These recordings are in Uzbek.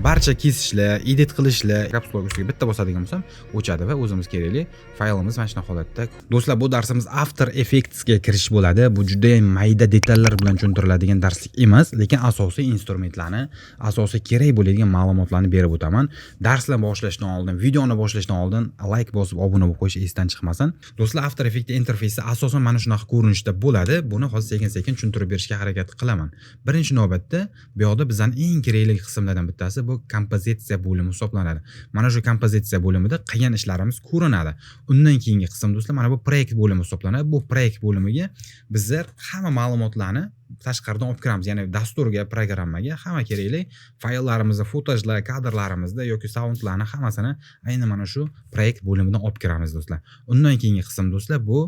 Barcha kesishlar, edit qilishlar, caps lock ustiga bitta bosadigan bo'lsam, o'chadi va o'zimiz kerakli faylimiz mana shunaqa holatda. Do'stlar, bu darsimiz After Effectsga kirish bo'ladi. Bu juda ham mayda detallar bilan tushuntiriladigan darslik emas, lekin asosiy instrumentlarni, asosiy kerak bo'ladigan ma'lumotlarni berib o'taman. Darslar boshlashdan oldin, videoni boshlashdan oldin like bosib, obuna bo'lib qo'yish esdan chiqmasin. Do'stlar, After Effects interfeysi asosan mana shunaqa ko'rinishda bo'ladi. Buni hozir sekin-sekin tushuntirib berishga harakat qilaman. Birinchi navbatda bu yoqda bizning eng kerakli qismlardan bittasi bu kompozitsiya bo'limi hisoblanadi. Mana shu kompozitsiya bo'limida qilgan ishlarimiz ko'rinadi. Undan keyingi qism, do'stlar, mana bu proyekt bo'limi hisoblanadi. Bu proyekt bo'limiga bizlar hamma ma'lumotlarni tashqaridan olib kiramiz. Ya'ni dasturga, programmaga hamma kerakli fayllarimizni, fotojlar, kadrlarimizni yoki soundlarni hammasini aynan mana shu proyekt bo'limidan olib kiramiz, do'stlar. Undan keyingi qism, do'stlar, bu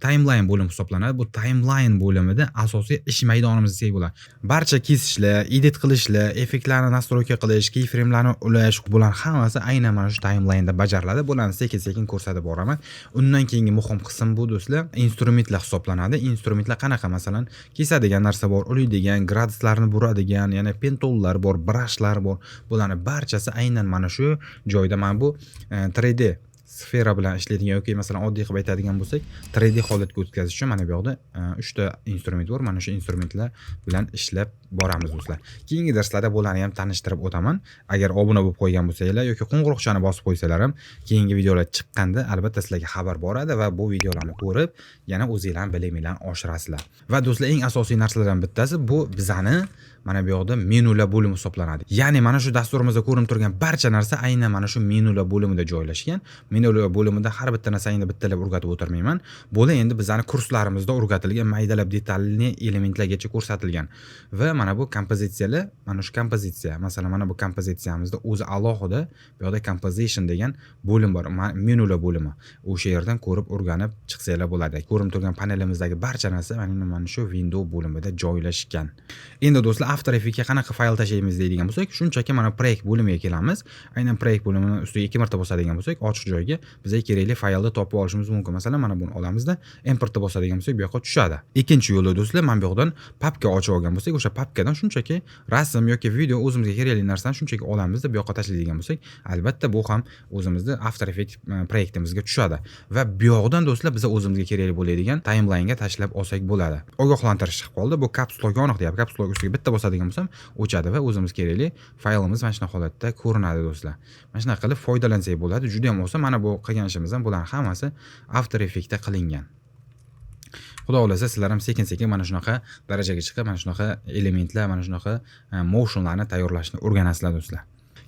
timeline bo'limi hisoblanadi. Bu timeline bo'limida asosiy ish maydonimiz desak bo'ladi. Barcha kesishlar, edit qilishlar, effektlarni настройка qilish, keyframelarni ulash, bular hammasi aynan mana shu timeline'da bajariladi. Bularni sekin-sekin ko'rsatib boraman. Undan keyingi muhim qism bu, do'stlar, instrumentlar hisoblanadi. Instrumentlar qanaqa? Masalan, kesadigan narsa bor, ulaydigan, graduslarni buradigan, yana pen toollar bor, brushlar bor. Bularni barchasi aynan mana shu joyda, mana bu 3D sfera bilan ishlaydigan yoki, masalan, oddiy qilib aytadigan bo'lsak, 3D holatga o'tkazish uchun mana bu yoqda 3 ta instrument bor. Mana shu instrumentlar bilan ishlab boramiz, do'stlar. Keyingi darslarda bularni ham tanishtirib o'taman. Agar obuna bo'lib qo'ygan bo'lsanglar yoki qo'ng'iroqchani bosib qo'ysalar ham, keyingi videolar chiqqanda albatta sizlarga xabar boradi va bu videolarni ko'rib, yana o'zinglarni biliminglarni oshirasizlar. Va, do'stlar, eng asosiy narsalardan bittasi bu bizani mana bu yoqda menular bo'limi hisoblanadi. Ya'ni mana shu dasturimizda ko'rinib turgan barcha narsa aynan mana shu menular bo'limida joylashgan. Menular bo'limida har bitta narsani endi bittalab o'rgatib o'tirmayman. Bular endi bizani kurslarimizda o'rgatilgan, maydalab детальный elementlargacha ko'rsatilgan. Va mana bu kompozitsiyalar, mana shu kompozitsiya, masalan, mana bu kompozitsiyamizda o'zi alohida bu yoqda composition degan bo'lim bor, menular bo'limi. O'sha yerdan ko'rib, o'rganib chiqsanglar bo'ladi. Ko'rinib turgan panelimizdagi barcha narsa mana shu window bo'limida joylashgan. Endi, do'stlar, After Effectsga qanaqa fayl tashlaymiz deydigan bo'lsak, shunchaki mana proyekt bo'limiga kelamiz. Aynan proyekt bo'limini ustiga ikki marta bosadigan bo'lsak, ochiq joyga bizga kerakli faylni topib olishimiz mumkin. Masalan, mana buni olamizda, importni bosadigan bo'lsak, bu yoqqa tushadi. Ikkinchi yo'li, do'stlar, mana bu yoqdan papka ochib olgan bo'lsak, o'sha papkadan shunchaki rasm yoki video, o'zimizga kerakli narsani shunchaki olamizda, bu yoqqa tashlaydigan bo'lsak, albatta bu ham o'zimizni After Effects proyektimizga tushadi. Va bu yoqdan, do'stlar, biz o'zimizga kerakli bo'ladigan timeline ga tashlab olsak bo'ladi. Ogohlantirish chiqib qoldi. Bu caps lock yoniq deyapti. Caps lock ustiga bitta bosadigan bo'lsam, o'chadi va o'zimiz kerakli faylimiz mana shunaqa holatda ko'rinadi, do'stlar. Mana shunaqa qilib foydalansak bo'ladi. Juda ham oson. Mana bu qilgan ishimiz ham, bularning hammasi After Effectsda qilingan. Xudo xohlasa, sizlar ham sekin-sekin mana shunaqa darajaga chiqib, mana shunaqa elementlar, mana shunaqa motionlarni tayyorlashni o'rganasizlar, do'stlar.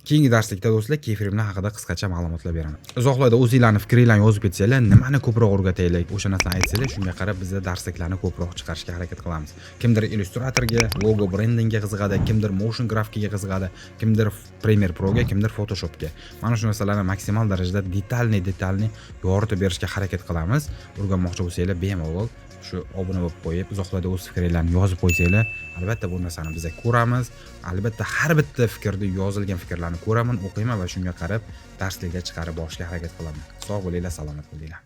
Keyingi darslikda, do'stlar, keyframelar haqida qisqacha ma'lumotlar beraman. Izohlarda o'zinglarni fikringlarni yozib ketsanglar, nimani ko'proq o'rgataylik, o'sha narsani aytsanglar, shunga qarab bizda darsliklarni ko'proq chiqarishga harakat qilamiz. Kimdir Illustratorga, logo brendingga qiziqadi, kimdir motion grafikaga qiziqadi, kimdir Premiere Proga, kimdir Photoshopga. Mana shu narsalarni maksimal darajada детальный детальный yoritib berishga harakat qilamiz. O'rganmoqchi bo'lsanglar, bemalol shu obuna bo'lib qo'yib, izohlarda o'z fikringlarni yozib qo'ysanglar, albatta bu narsani biz ko'ramiz. Albatta har bitta fikrni, yozilgan fikrlarni ko'raman, o'qiyman va shunga qarab darsliklar chiqarib borishga harakat qilaman. Sog' bo'linglar, salomat bo'linglar.